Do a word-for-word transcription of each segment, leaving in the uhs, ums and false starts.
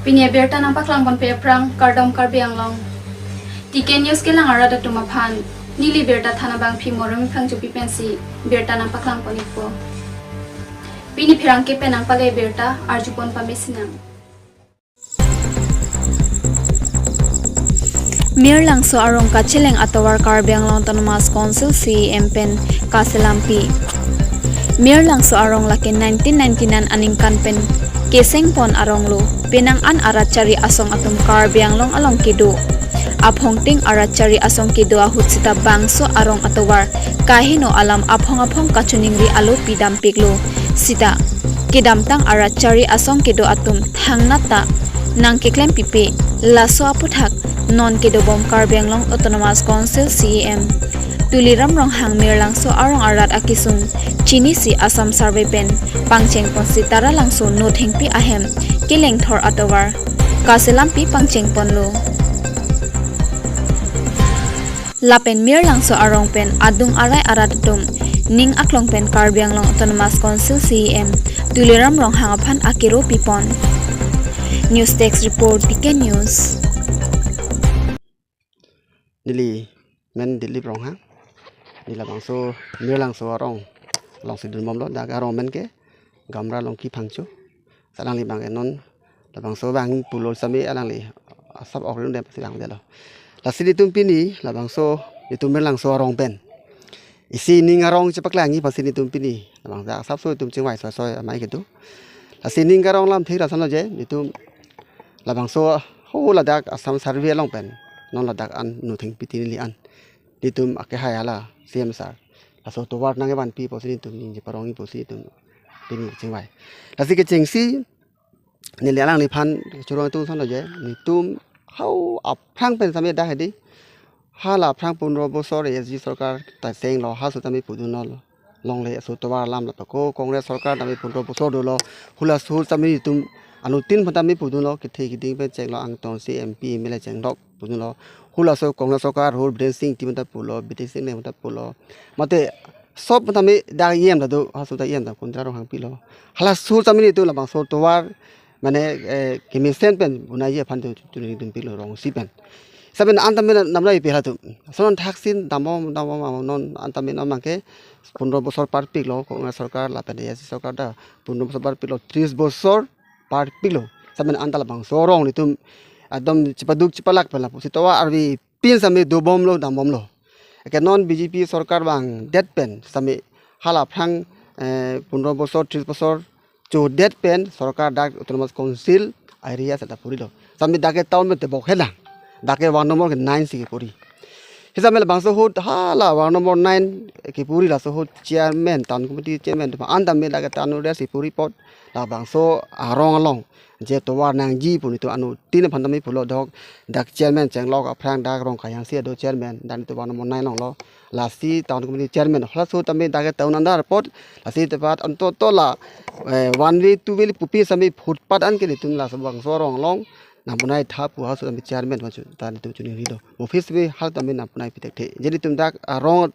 Pini abirta nangpaklang ponpe aphrang, kardom Karbi Anglong. T K News kelang arat atum aphan, neli birta than abangpi Moremi Phangchopi pensi birta nangpaklang pon-ikpo. Pini pherangke pen nangpale birta arjupon pamesinang. Mirlangso arong kacheleng atovar Karbi Anglong Autonomous Council C E M pen kaselampi. Mirlangso arong lake nineteen ninety-nine aningkan pen kesengpon arong lo, penang an arat chari asong atum Karbi Anglong along kedo. Aphongting arat chari asong kedo ahut sita bangso arong atovar kaheno alam aphong aphong kachiningri alo pidampiklo. Sita kedamtang arat chari asong kedo atum thangnat ta nangkeklempipe, laso aputhak non kedobom Karbi Anglong Autonomous Council C E M Tuliram Ronghang Mirlangso arong arat akesung chinisi Assam Survey pen pangchengponsi Taralangso Nothengpi ahem kelengthor atovar kaselampi pangchengponlo. Lapen Mirlangso arong pen adung arai arat atum ning aklong pen Karbi Anglong Autonomous Council C E M Tuliram Ronghang aphan akero pipon. News Desk Report, T K News. Neli men Dilip Ronghang. Neli labangso Mirlangso arong alongsi dunbomlo, dak arong men ke Gamra Longki Phangcho. Sa alangli abangke non labangso abang pulo sami alangli asap ok rin dem si langdetlo. Lasi netum pini labangso netum Mirlangso arong pen isi ning arong chepaklangji aphansi netum pini labangso asapso netum chingvai soi soi amei kedo. Lasi ning arong alamthe lason lo je, netum labangso ho ladak Assam Survey along pen non ladak an Nothengpi Tengli an netum akehai hala C E M sir, laso tovar nangkevanpi pusi netum ningje parongji pusi netum pini chingvai. Lasi kechengsi neli alangliphan churong atum lason lo je, netum hau aphrang pen sami dak hedi, hala aphrang pondro bosor A S D C sorkar ta chenglo, halaso tame pudunlo. Longle aso tovar alam lapen ko Congress sorkar tame pondro bosor dolo, halaso tame netum anuttin aphan tame pudunlo, kethe keding pen chenglo, angton si M P M L A chenglok pudunlo. Halaso Congress sorkar ahut Biren Singh Engti aphan ta pulo, B D C Engti aphan ta pulo. Mate sob aphan tame dak E M ta do, halaso ta E M ta Kundra Ronghang pilo. Halaso tame netum labangso tovar mane, eh, kemesen pen bonaiji aphan tu chuningri dunpiklo rong isi pen. Saben an tame namrai pi halatum. Sonon thaksin dambom dambom non an tame non abangke pondro bosor parpiklo Congress sorkar lapen A S D C sorkar ta pondro bosor parpiklo, tris bosor parpiklo. Saben an ta labangso arong netum ekdom chepaduk chepalak pen lapusi tovar arve pin sami dobomlo dambomlo. Eke non B J P sorkar vangdet pen sami hala aphrang, eh, pondro bosor, tris bosor chodet pen sorkar dak Autonomous Council area seta purilo. Sami dak ke town pen tebok helang. Dak ke ward number ke nine si kepuri. Hisa mel bangso ahut hala ward number nine kepuri, laso ahut chairman, town committee chairman atum an tame dak ke town area si puri apot labangso arong along je tovar nangji pu netum anuttin aphan tame pulo dok, dak chairman chenglok aphrang dak Rongkhai Hanse do chairman, dak netum ward number nine along lo. Lasi town committee chairman halaso tame dak ke town under apot, lasi tepat anto to la, eh, one way, two way pupi sami footpath an ke netum laso bangso arong along nangponai tha pu halaso tame chairman aphan chu ta netum chuningri do. Office bi hala tame nangponai pithekthe. Je netum dak arong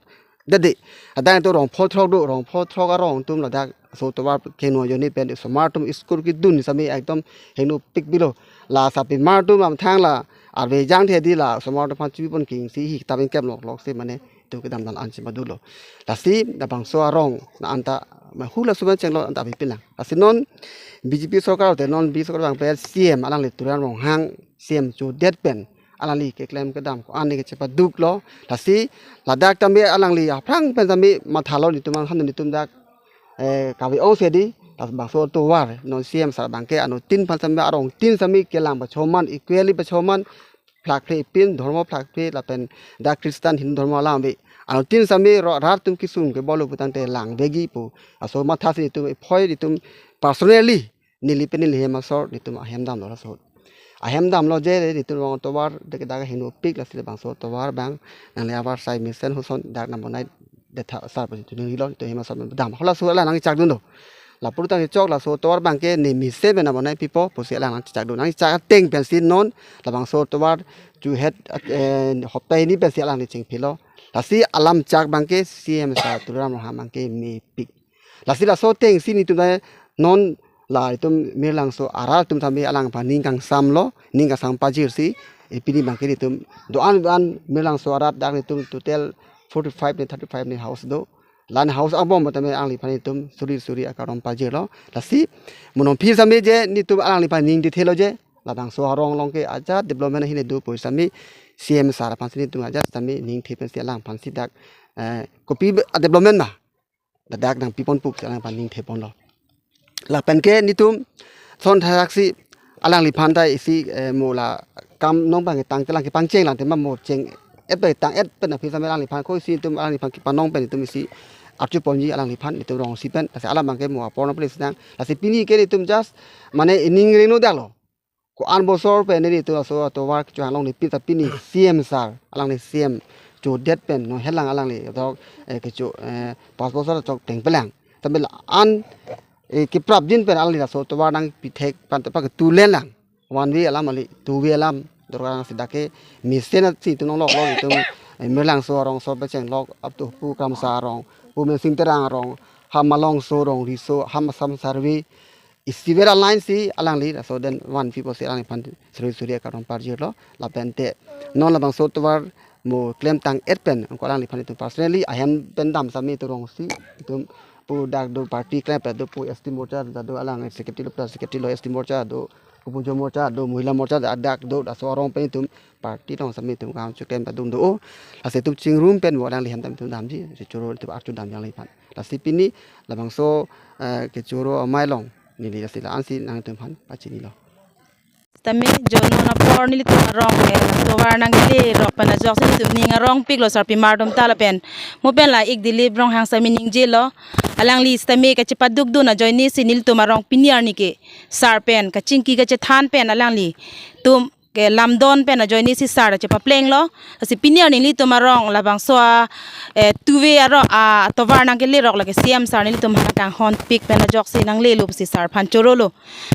dade. Adang to rong pho throk do, rong pho throk arong atum ladak aso tovar keno ajoine pen osomar atum school kedun sami ekdom hingno pikpiklo. La sarpimar atum amthang la arve jangthe di la osomar atum aphan chepipon kingsi hi kitap ingkep loklok si mane tu kedam dal an si madulo. Lasi labangso arong na anta ma halaso man chenglo anta api pinang. Lasi non B J P sorkar te non B J P sorkar abang pen C M alangli Tuliram Ronghang C M chodet pen alangli keklem kedam ko-an ke chepaduklo. Lasi ladak tame alangli aphrang pen tame mathalo netum an han netum dak, eh, kave-ong si di, labangso tovar non C M sir abangke anuttin aphan tame arongtin tame kelang pachoman, equally pachoman, phlakphle pin, dhormo phlakphle lapen dak Christian Hindu dhormo alam ave. Anuttin tame ro rat atum kesung kebolo putangte langvekji pu aso matha si netum ephoi netum personally neli pen neli hem asor netum ahem damlo laso ahut. Ahem damlo je netum rong tovar dak dak hingno pik, lasi labangso tovar abang nangli avarsai mesen ason dak nangponai detha sar pu netum ningrilo, netum hem asor dam. Halaso alang nangchak dunlo. Lapu tang chok laso tovar abangke ne mesen pen nangponai pipo pusi alang nangchak dun. Nangchak ateng pensi non labangso tovar chuhet, eh, hopta hini pensi alangli chingphilo. Lasi alam chak abangke C M sir Tuliram Ronghang abangke mepik. Lasi laso ateng si netum ta non la itum Mirlangso arat atum tame alang aphan ning kangsamlo, ning kangsam pajirsi, eh, pini abangke itum do-an do-an Mirlangso arat dak itum total forty-five ne thirty-five ne house do. La-an house angbong tame alangliphan itum suri suri akarong pajirlo. Lasi mo nonphi same je nelitum alangliphan ning dethelo je, labangso arong along ke ajat development ahin do pu same C M sir aphansi nelitum ajat same ning the pensi alangphansi dak, eh, kopi a development ma ladak nangpipon pu si alangphan ning theponlo. Lapen ke nelitum son tharak si alangliphan ta isi, eh, mo la kam nong abang tangte lang kepangcheng lang tema mo cheng-et bai tang-et pen aphi same alangliphan ko isi itum alangliphan kepanong pen itum isi arju ponji alangliphan itum rong si pen. Lasi alam abangke mo apor nangpele sinang. Lasi pini ke itum just mane ining reno daklo. Ko-an bosor pen nelitum laso atovar kecho hanglong ni pita pini C M sir, alangli C M chodet pen nanghelang alangli tok, eh, kecho, eh, pas bosor chok tengpelang. Tame la-an, eh, keprapjin pen alangli laso atovar nangpithek pen tepa ketulen lang. One way alam kali, two way alam dorkar nang sida ke mesen si itum nonglok lok itum, eh, Mirlangso arong so pechenglok up to pu Kramsa arong, pu Mensing Terang arong, ha Malongso arong, Riso, ha Assam Survey, isi vera line si alangli laso den one people si alangliphan suri suri akarong pajirlo. Lapen te non labangso atovar mo klem tang-et pen ko alangliphan itum personally ahem pen dam same itum rong si itum pu dak do party klem pen do pu S T Morcha ta do alang secretary lo plus secretary lo S T Morcha do, Kupunjo Morcha do, Mohila Morcha dak do, laso arong pen itum party rong same itum kam chu klem pen dum do. Lasi itum chingrum pen mo alangli hem tam itum damji, si choro itum arju dam alangliphan. Lasi pini labangso, eh, kechoro amei along neli lasi la-an si nangtumphan pachinilo. Tame jono apor nelitum arong, eh, tovar nangkele rok pen ajok si nelitum ning arong piklo sarpimar atum ta lapen mo pen la ik Dilip Ronghang same ningjelo. Alangli sitame kachepaduk dun ajoine si nelitum arong pini arni ke sar pen kachingki kachethan pen alanglitum ke lamdon pen ajoine si sar chepaplenglo. Lasi pini arni nelitum arong labangso a, eh, two way arong atovar nangkele rok lake C M sir nelitum aphan kanghon pik pen ajok si nanglelo si sar aphan chorolo.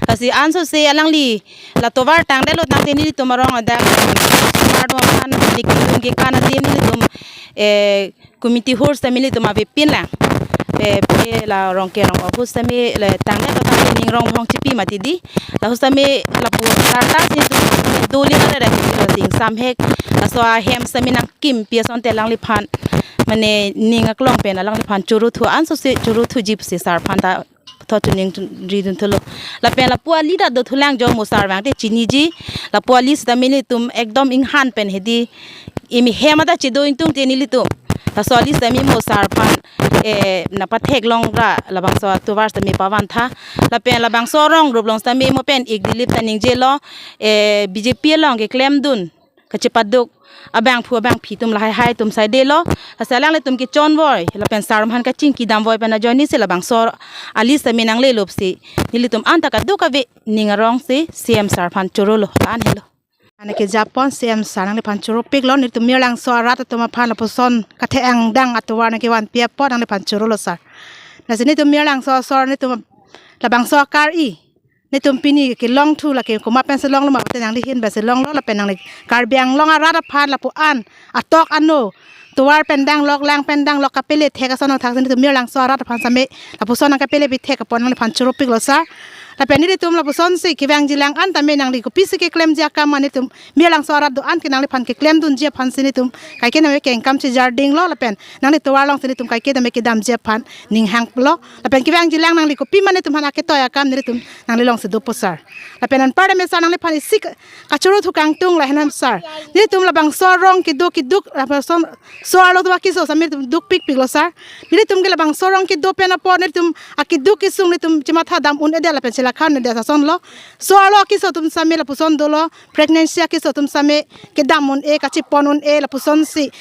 Lasi ansose alangli la tovar tangdetlo tangte nelitum arong adak mardom aphan nelitum ke kan adim nelitum, eh, committee hall sitame nelitum avepin lang. Pe, pe la rong ke rong ahut sitame le tangdetlo tangte ning rong hong chipi mati di. Lahut sitame lapu sarta si itum do ling are re sing samhek. Laso ahem sitame nangkimpi asonte alangliphan mane ning aklong pen alangliphan choro thu ansose choro thuji pusi sar aphan ta thot chuning ridun thulo. Lapen lapu ali ta dothulang jo mo sar abang te chiniji. Lapu ali sitame nelitum ekdom inghan pen hedi imi hem ata chedo ingtung te nelitum. Laso ali sitame mo sar aphan, eh, nangpatheklong ra labangso atovar sitame pavantha. Lapen labangso arong rup along sitame mo pen ik Dilip ta ningjelo, eh, B J P along keklemdun kachepaduk abangphu abangphi atum lahai hai atum saidelo. Lasi alanglitum kechonvoi lapen sar aphan kachingki damvoi pen ajoine si labangso ali sitame nanglelo si nelitum anta kadokave ning arong si C M sir aphan chorolo, la-an helo. Ane kejapon C M sir nangliphan choro piklo, nelitum Mirlangso arat atum aphan lapuson kathe angdeng atovar nangkevanpi apot nangliphan chorolo sir. Lasi nelitum Mirlangso asor nelitum labangso akar-i nelitum pini kelong thu lake komat pensi longlo ma te nangli ahin pensi longlo lapen nangli Karbi Anglong arat aphan lapu-an atok ano tovar pen danglok lang pen danglok kapele thek ason nangthak si nelitum Mirlangso arat aphan sitame lapuson nangkapele pithek apot nangliphan choro piklo sir. Lapen nelitum lapusonsi kevangji lang an tame nangli kopisi keklemji akam ma nelitum Mirlangso arat do-an ke nangliphan keklemdunji aphansi nelitum kaike tame kengkam chejardinglo lapen nangli tovar alongsi nelitum kaike tame kedamji aphan ning hanglo. Lapen kevangji lang nangli kopi ma nelitum aphan aketoi akam nelitum nangli alongsi dopo sir. Lapen anparta me sir nangliphan isi ka-, kachoro thu kangtung lahenam sir. Nelitum labangso arong kedo keduk lapuson so-arlo atum akeso sitame nelitum dukpikpiklo sir. Nelitum ke labangso arong kedo pen apot nelitum akeduk kesung nelitum chematha dam un-edet lapen chelakhan un-edet asonlo. So-arlo akeso atum sitame lapuson dolo, pregnancy akeso atum sitame kedam un-e kachepon un-e lapusonsi.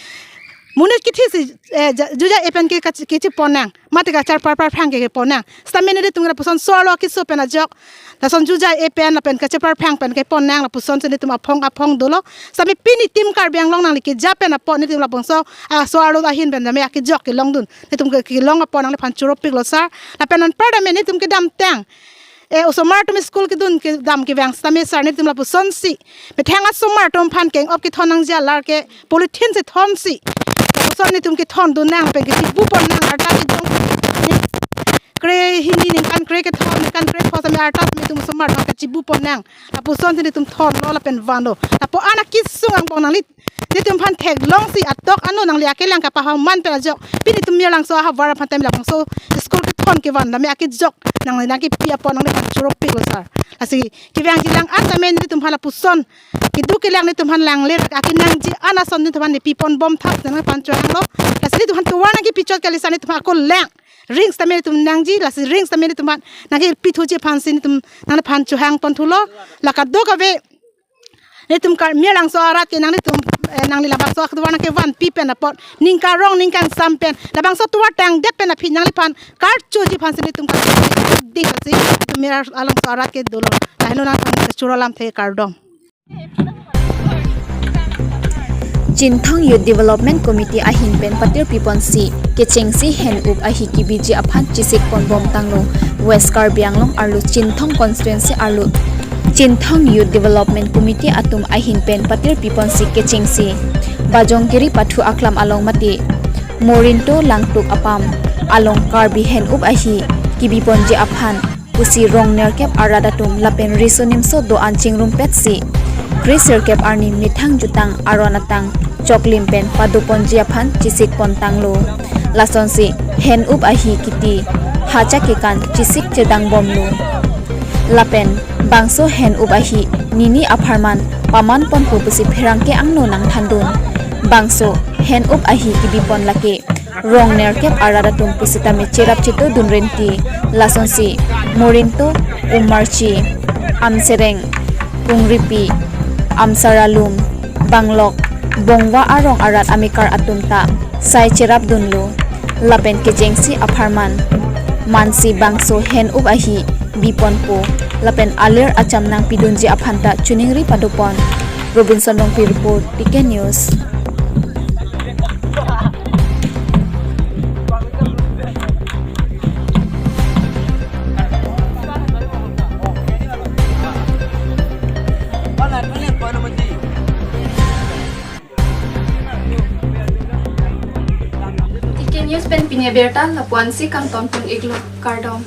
Monit kithi si, eh, ja-, juja-e pen ke kache-, kechepon nang. Mate kacharpar parphang ke kepon nang. Sitame nelitum lapuson so-arlo akeso pen ajok. Lason juja-e pen lapen kacheparphang pen kepon nang lapusonsi nelitum aphong aphong dolo. Sitame pini Team Karbi Anglong nangli keja pen apot nelitum labangso, ah, so-arlo ahin pen tame akejok kelongdun. Nelitum ke-, kelong apot nangliphan choro piklo sir. Lapen anparta me nelitum kedamtang. Eh, osomar atum school kedun kedam kevang sitame sir nelitum lapusonsi. Methang asomar atum aphan keng-op kethon nangji alar ke polythene si thonsi. Lapuson nelitum kethondun nang pen kechibu pon nang arta kejong. Kre Hini ningkan kre kethom, ningkan kre pho sami arta sami itum osomar thon kachibupon nang. Lapuson si nelitum thon lo lapen vanlo. Lapu-an akesung angbong nangli, nelitum aphan theklongsi atok ano nangli akelang kapahang man pen ajok. Pini itum Mirlangso ahavar aphan tame labangso school kethon kevan tame akejok nangli nangkepi apot nangliphan choro piklo sir. Lasi kevangji lang-an tame nelitum aphan lapuson keduk kelang nelitum aphan langle akenangji an ason nelitum aphan nepiponbom thap nangliphan chohanglo. Lasi nelitum aphan tovar nangkepi chot kali sir, nelitum aphan ako lang. Rings tame nelitum nangji, lasi rings tame nelitum aphan nangkepithuji aphansi nelitum nangliphan chohangponthulo. La kadokave nelitum Kar-, Mirlangso arat ke nanglitum, eh, nangli labangso akduan nangkevanpi pen apot ningkan rong ningkan sam pen labangso tovar tangdet pen aphi nangliphan karchoji aphansi nelitum kardom. Dingsi nelitum Mirlangso arat ke dolo. Lahelo nangphan kachoro lamthe, kardom. Chinthong Youth Development Committee ahin pen patir piponsi kechengsi hen-up ahi kebiji aphan chesikponbom tanglo West Karbi Anglong arlo Chinthong constituency arlo. Chinthong Youth Development Committee atum ahin pen patir piponsi kechengsi Bajongkiri pathu aklam along mate Morinto Langtuk apam along Karbi hen-up ahi kebiponji aphan pusi rong nerkep arat atum lapen riso nimso do-an chingrumpetsi kre sirkep arni methang jutang aron atang choklim pen padoponji aphan chesikpon tanglo. Lasonsi hen-up ahi kiti hachak kekan chesik chedangbomlo. Lapen bangso hen-up ahi nini apharman pamanponpo pusi pherangke angno nangthandun. Bangso hen-up ahi kebipon lake rong nerkep arat atum pusitame cherap chetodun renti. Lasonsi Morinto, Umarchi, Amsereng, Kungripi, Amsaralum, Banglok, Bongva arong arat amekar atum ta sai cherapdunlo. Lapen kechengsi apharman mansi bangso hen-up ahi biponpo lapen alir acham nangpidunji aphan ta choningri padopon. Robinson Rongpi report, T K News. T K News pen pini abirta lapu-ansi kangtonpon-iklo, kardom.